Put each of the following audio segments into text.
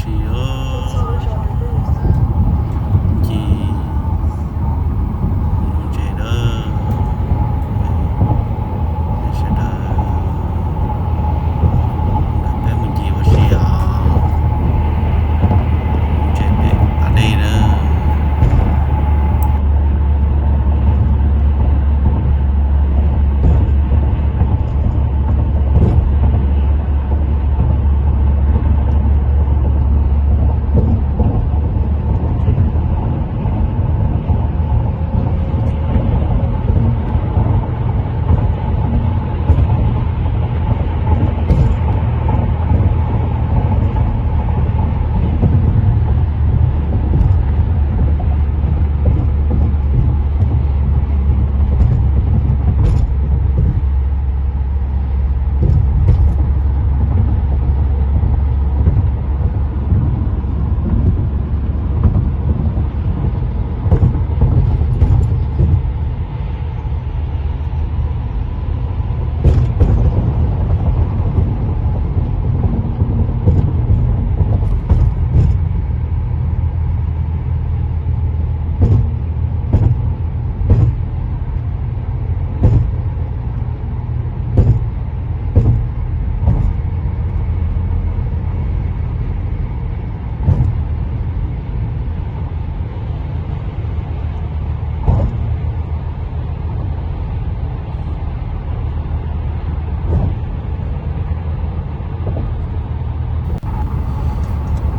Tsis yog, ci mus ntses dawb, sawv daws, peb mus ncig ua si os, mus ntses pem pas dej dawb.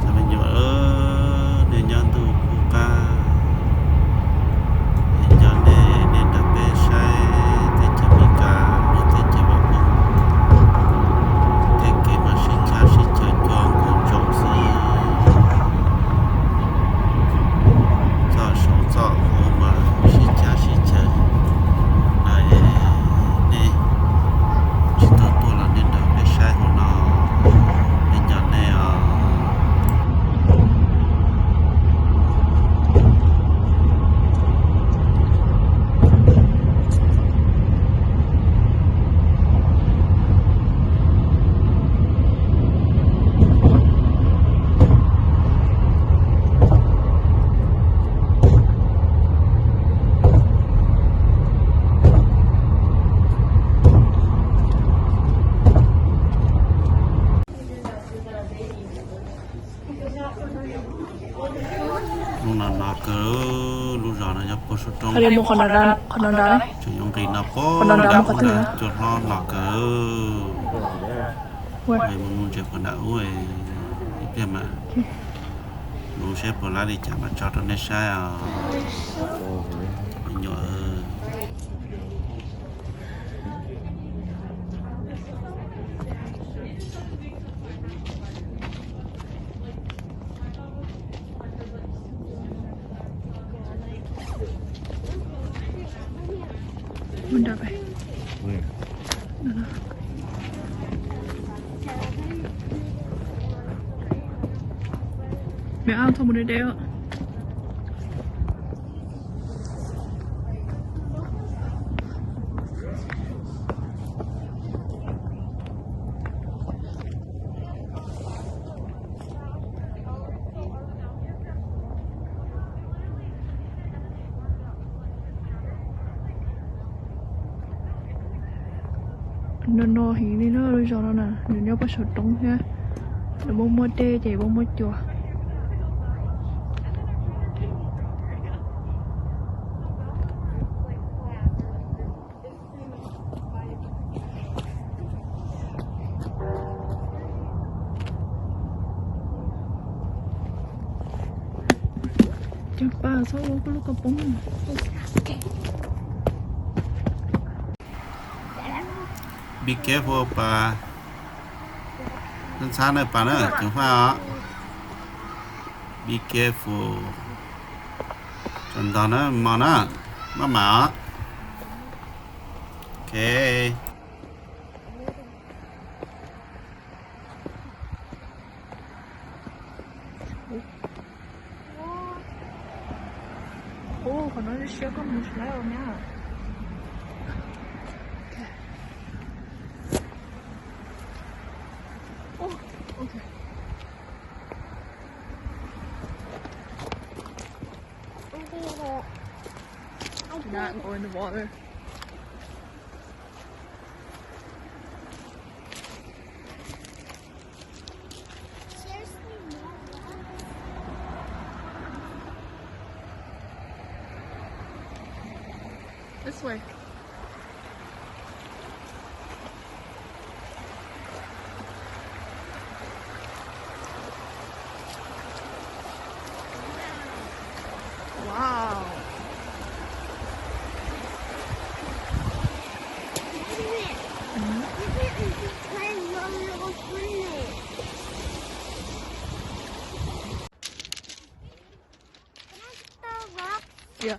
Cov me nyuam, nej nyob ntuj qub qab, coj nej, nej nrog peb saib teb chaws Amelikas, lub teb chaws vam meej, tej kev mas sib cav sib cawv cuag nkaus ntsoov xwb. Txoj saum txoj hauv mas sib cav sib cawv no es, nej tsis tau tuaj los nej nrog peb saib hauv no, peb nco nej os. Lub no no kawg, lub zos no nyob puag saum roob. Tseem yuav nqis no puag nram ub ntag, cua hlob no kawg. Mus mus ntses puag nram ub ib pliag mas, mus saib puas laib li cas mas tso rau nej saib os. Me nyuam. Mẹ ao thôi một đứa đéo. No no heev li na, lub zos no na, nws nyob puag saum roob thiab. Nws muaj muaj dej ces muaj muaj cua. Cov pas txhob ua kuv lub koj poob. Be careful pas. Ntxhab na pas na, ceev faj os. Be careful. Tsaus ntau na, mos na, maj mam os. Ok. Ua, qhov no siab koj mus tsis laib os nyab. Ua, ok. Not go in the water. This way. Wow. Yeah.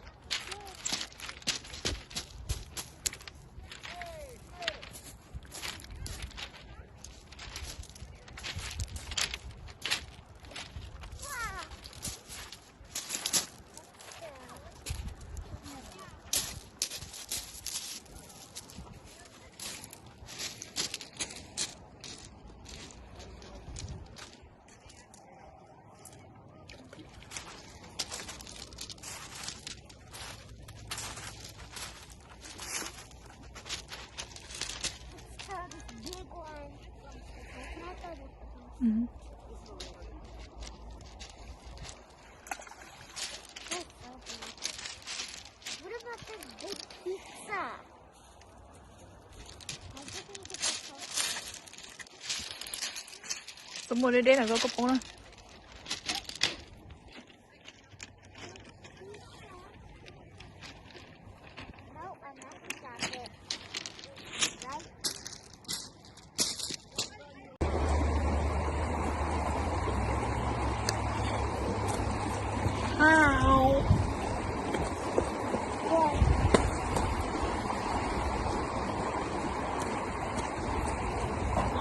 Tau muaj deb deb no koj poob na.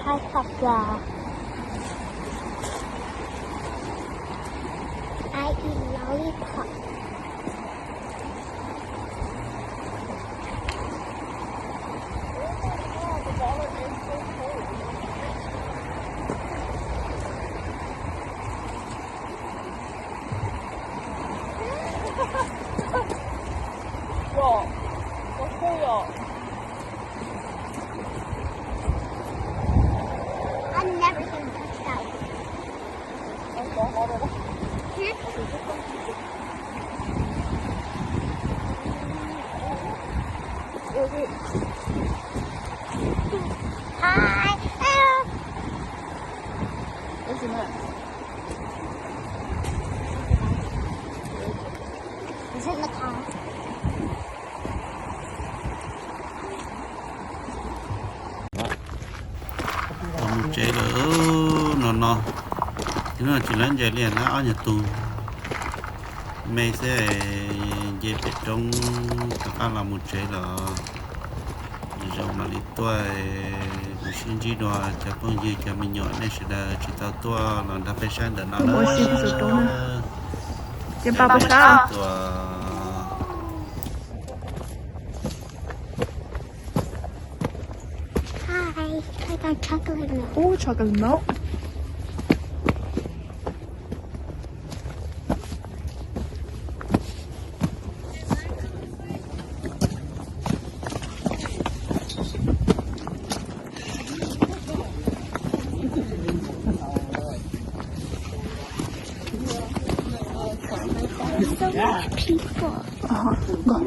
Hi, Papa. I eat lollipop. I've never seen this out. Hi. Is it in the car? Los mus tsev lawm no no. Tsis lawv ncaws li na, ob nyuag tug me xwb, nce pem roob rov qab los mus tsev los. Zoo mam li tuaj, kuv sib ntsib dua cov phooj ywg cov me nyuam nej sawv daws tsis tau tuaj los nrog peb saib ntawm no na. Ces pab peb saib. Hi, I got chocolate milk. Ooh, chocolate milk. There's so much people. Uh-huh. Go.